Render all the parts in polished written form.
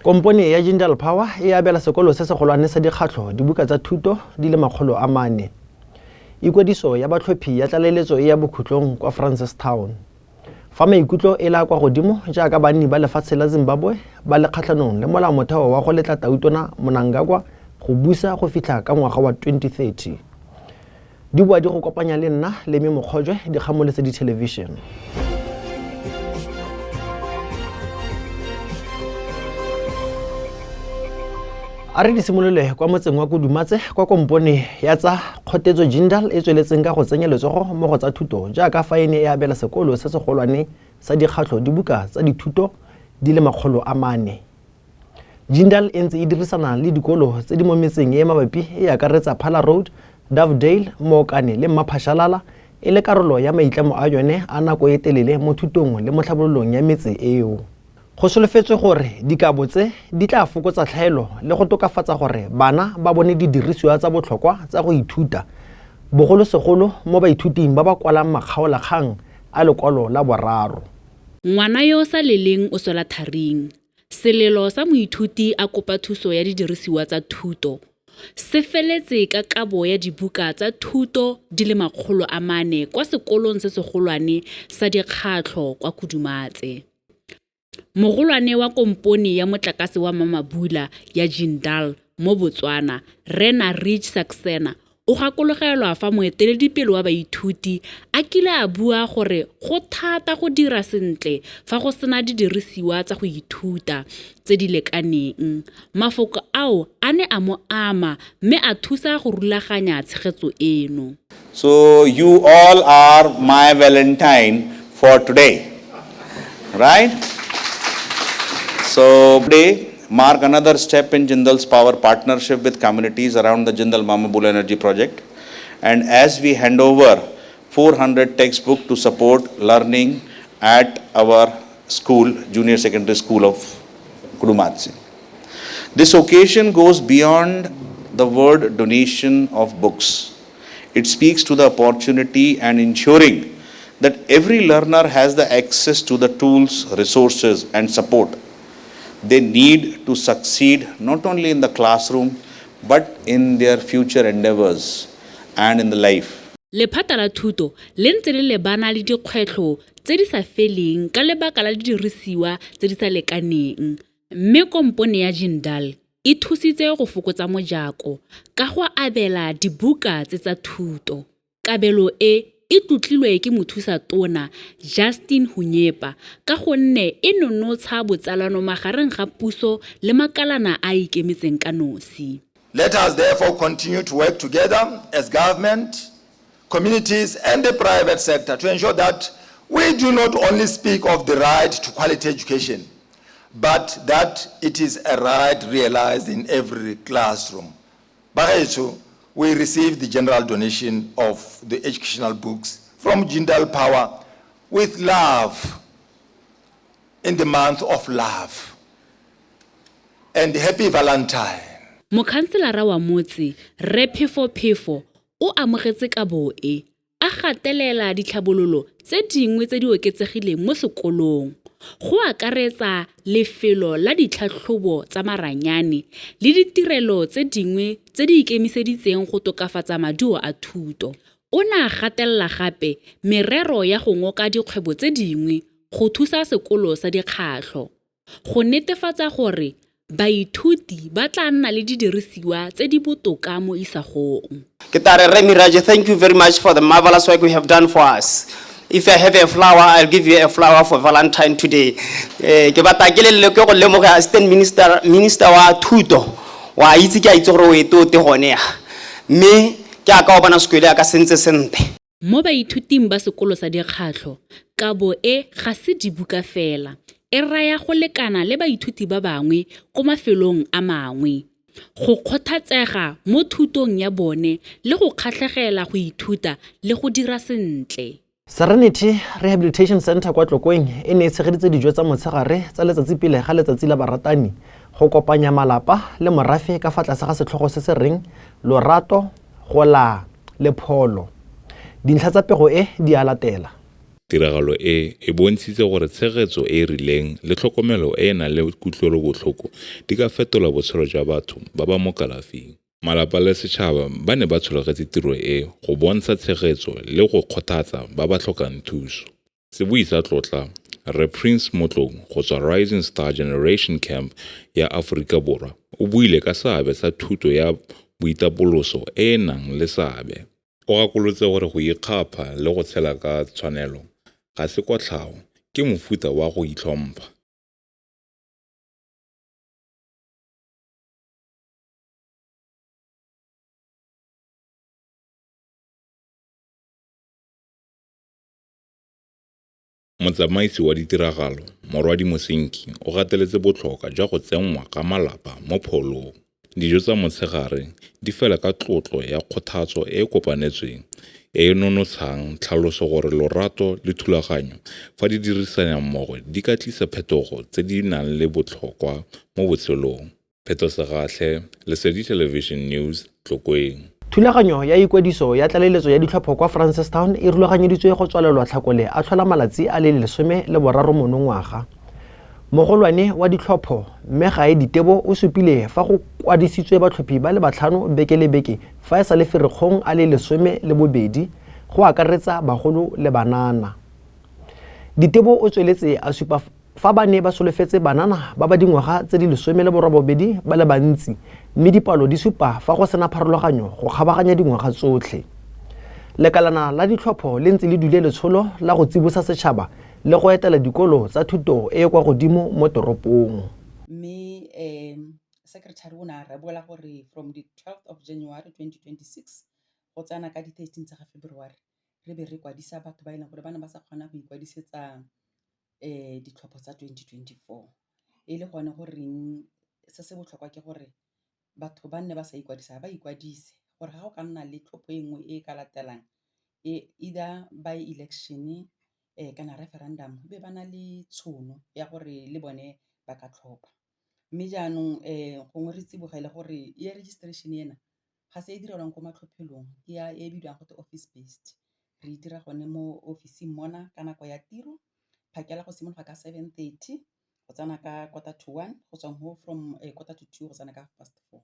Kompone ya Jindal Power e abela sekolo se segolwane sa dikgatlho dibuka tsa thuto di le 400. Ikwadiso ya batlhophi ya tlaleletso e ya bokhutlong kwa Francistown. Fa maikutlo e la kwa godimo jaaka banni ba lefatshe la Zimbabwe ba le kgatlhanong le molaomotheo wa go letla tautona Mnangagwa go busa go fitlha ka ngwaga wa 2030. Di boa di go kopanya le nna le me Mokgojwe dikgamo le tse di television. A re di simolole kwa motseng wa Kudumatse kwa kompone ya tsa Kgotetso Jindal e tsweletseng ka go tsenya letsogo mo go tsa thuto jaaka fa e ne e abela sekolo se segolwane sa dikgatlho dibuka tsa dithuto di le 400. Jindal e ntse e dirisana le dikolo tse di mo metseng e mabapi e akaretsa Phala Road, Dovedale, Mookane le Mmaphashalala e le karolo ya maitlamo a yone a nako e telele mo thutong le mo tlhabololong ya metse eo. Go solofetswe gore dikabo tse di tla fokotsa tlhaelo le go tokafatsa gore bana ba bone didirisiwa tsa botlhokwa tsa go ithuta, bogolosegolo mo baithuting ba ba kwalang makgaolakgang a lekwalo la boraro. Ngwana yo o sa leleng o swela tharing. Selelo sa moithuti a kopa thuso ya didirisiwa tsa thuto se feletse ka kabo ya dibuka tsa thuto di le 400 kwa sekolong se segolwane sa Dikgatlho kwa Kudumatse. Mogolwane wa kompone ya motlakase wa Mamabula ya Jindal mo Botswana, Rre Narij Saxena, o gakologelwa fa moeteledipele wa baithuti a kile a bua gore go thata go dira sentle fa go sena didirisiwa tsa go ithuta tse di lekaneng. Mafoko ao a ne a mo ama mme a thusa go rulaganya tshegetso eno. So you all are my Valentine for today, right? So today mark another step in Jindal's power partnership with communities around the Jindal Mmamabula Energy Project. And as we hand over 400 textbooks to support learning at our school, junior secondary school of Kudumatse. This occasion goes beyond the word donation of books. It speaks to the opportunity and ensuring that every learner has the access to the tools, resources, and support they need to succeed not only in the classroom but in their future endeavors and in the life. Lephata la thuto le ntse le lebana le dikgwetlho tse di sa feleng ka lebaka la didirisiwa tse di sa lekaneng, mme kompone ya Jindal e thusitse go fokotsa mojako ka go abela dibuka tse tsa thuto. Kabelo e e tlotlilwe ke mothusatona Justin Hunyepa ka gonne e nonotsha botsalano magareng ga puso le makalana a a ikemetseng ka nosi. Let us therefore continue to work together as government, communities and the private sector to ensure that we do not only speak of the right to quality education, but that it is a right realized in every classroom. Bagaetsho, we received the general donation of the educational books from Jindal Power with love in the month of love. And happy Valentine. Mokhanselara wa motse, Rre Phefo Phefo, o amogetse kabo e, a gatelela ditlhabololo tse dingwe tse di oketsegileng mo sekolong, go akaretsa lefelo la ditlhatlhobo tsa maranyane le ditirelo tse dingwe tse di ikemiseditseng go tokafatsa maduo a thuto. O ne a gatelela gape merero ya go ngoka dikgwebo tse dingwe go thusa sekolo sa dikgatlho, go netefatsa gore baithuti ba tla nna le didirisiwa tse di botoka mo isagong. Ke tla re, Rre Miraje, thank you very much for the marvelous work you have done for us. If I have a flower, I'll give you a flower for Valentine today. Ke batla ke le ke go lemoge assistant minister, minister wa thuto. Wa itse ke a itse gore o etote gone ya. Mme ke a ka o bona sekolo ya ka sentse sentle. Mo baithuting ba sekolo sa dikgatlho, kabo e ga se dibuka fela, e raya go lekana le baithuti ba bangwe ko mafelong a mangwe, go kgothatsega mo thutong ya bone le go kgatlhegela go ithuta le go dira sentle. Serenity Rehabilitation Centre kwa Tlokweng e ne e tshegeditse dijo tsa motshegare tsa letsatsi pele ga letsatsi la baratani go kopanya malapa le morafe ka fa tlase ga setlhogo se se reng Lorato, Go Laa le Pholo. Dintlha tsa pego e di a latela. Tiragalo e e bontshitse gore tshegetso e e rileng le tlhokomelo e e nang le kutlwelobotlhoko di ka fetola botshelo jwa batho ba ba mo kalafing. Malapa le setšhaba ba ne ba tshologetse tiro e go bontsha tshegetso le go kgothatsa ba ba tlhokang thuso. Sebui sa tlotla, Rre Prince Motloung go tswa Rising Star Generation Camp ya Aforika Borwa o buile ka seabe sa thuto ya boitapoloso e e nang le seabe. O gakolotse gore go ikgapha le go tshela ka tshwanelo ga se kotlhao, ke mofuta wa go itlhompha. Motsamaisi wa ditiragalo, Morwadi Mosenki, o gateletse botlhokwa jwa go tsenngwa ga malapa mo pholong. Dijo tsa motshegare di fela ka tlotlo ya kgothatso e e kopanetsweng, e e nonotshang tlhaloso gore lorato le thulaganyo fa di dirisanya mmogo di ka tlisa phetogo tse di nang le botlhokwa mo botshelong. Pheto Segatlhe, Lesedi Television News, Tlokweng. Thulaganyo ya ikwadiso ya tlaleletso ya ditlhopho kwa Francistown e rulaganyeditswe go tswalelwa Tlhakole a tlhola malatsi a le 13 monongwaga. Mogolwane wa ditlhopho, Mme Gae Ditebo o supile fa go kwadisitswe batlhophi ba le batlhano beke le beke fa e sale Ferikgong a le 12, go akaretsa bagolo le banana. Ditebo o tsweletse a supa fa ba ne ba solofetse banana ba ba dingwaga tse di 18 ba le bantsi mme dipalo di supa fa go sena pharologanyo go kgabaganya dingwaga tsotlhe. Lekalana la ditlhopho le ntse le dule letsholo la go tsibosa setšhaba le go etela dikolo tsa thuto e e kwa godimo mo toropong. Mme um secretary o ne a rebola gore from the 12th of January 2026 go tsena ka di 13 tsa ga February re be re kwadisa batho ba e leng gore ba ne ba sa kgona go ikwadisetsa ditlhopho tsa 2024. E le gone goreng se se botlhokwa ke gore batho ba nne ba sa ikwadisa ba ikwadise gore ga go ka nna le tlhopho e nngwe e ka latelang either by election kana referendum be ba na le tšhono ya gore le bone ba ka tlhopha. Mme jaanong gongwe re tsibogele gore ya registration ena ga se e direlwang ko matlhophelong ke ya e bidiwang gote office based. Re e dira gone mo officing mona ka nako ya tiro, phakela go simologa ka 7:30 go tsena ka 12:45, go tswang ho from 1:45 go tsena ka 4:30.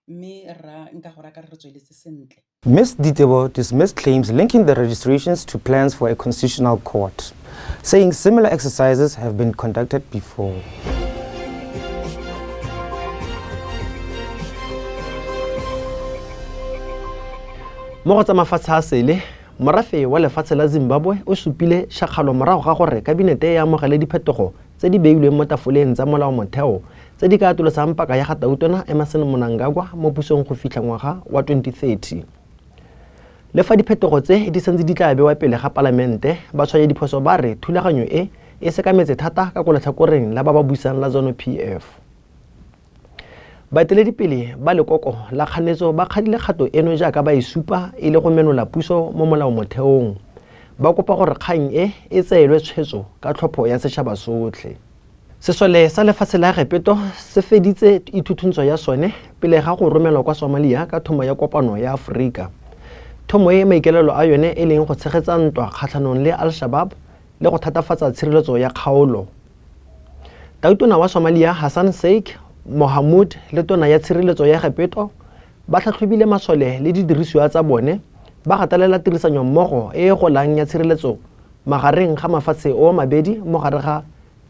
Mme rra nka go raya ka re re tsweletse sentle. Ms. Ditebo dismissed claims linking the registrations to plans for a constitutional court, saying similar exercises have been conducted before. Mo go tsa mafatshe a sele, morafe wa lefatshe la Zimbabwe o supile tšhakgalo morago ga gore kabinete e amogele diphetogo tse di beilweng mo tafoleng tsa molaomotheo tse di ka atolosang paka ya ga Tautona Emmerson Mnangagwa mo pusong go fitlha ngwaga wa 2030. Le fa diphetogo tse di santse di tla bewa pele ga palamente, batshwayadiphoso ba re thulaganyo e e sekametse thata ka ko letlhakoreng la ba ba busang la ZANU-PF. Baeteledipele ba lekoko la kganetso ba kgadile kgato eno jaaka ba e supa e le go menola puso mo molaomotheong. Ba kopa gore kgang e e tseelwe tshwetso ka tlhopho ya setšhaba sotlhe. Sesole sa lefatshe la Egepeto se feditse ithuthuntso ya sone pele ga go romelwa kwa Somalia ka thomo ya kopano ya Aforika. Thomo e maikaelelo a yone e leng go tshegetsa ntwa kgatlhanong le Al-Shabaab le go thatafatsa tshireletso ya kgaolo. Tautona wa Somalia Hassan Sheikh Mohamud le tona ya tshireletso ya Egepeto ba tlhatlhobile masole le didirisiwa tsa bone, ba gatelela tirisano mmogo e e golang ya tshireletso magareng ga mafatshe o mabedi mo gare ga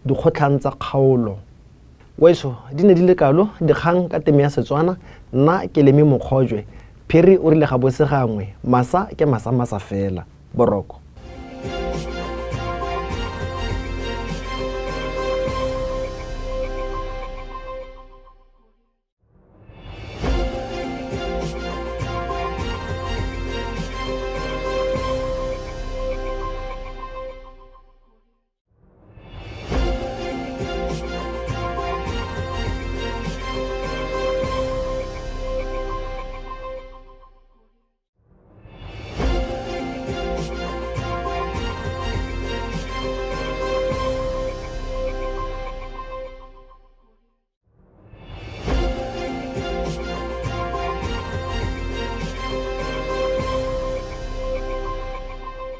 dikgotlhang tsa kgaolo. Weso di ne di le kalo dikgang ka teme ya Setswana, nna ke Lemi Mokgojwe. Phiri o rile ga bose gangwe, masa ke masa masa fela. Boroko.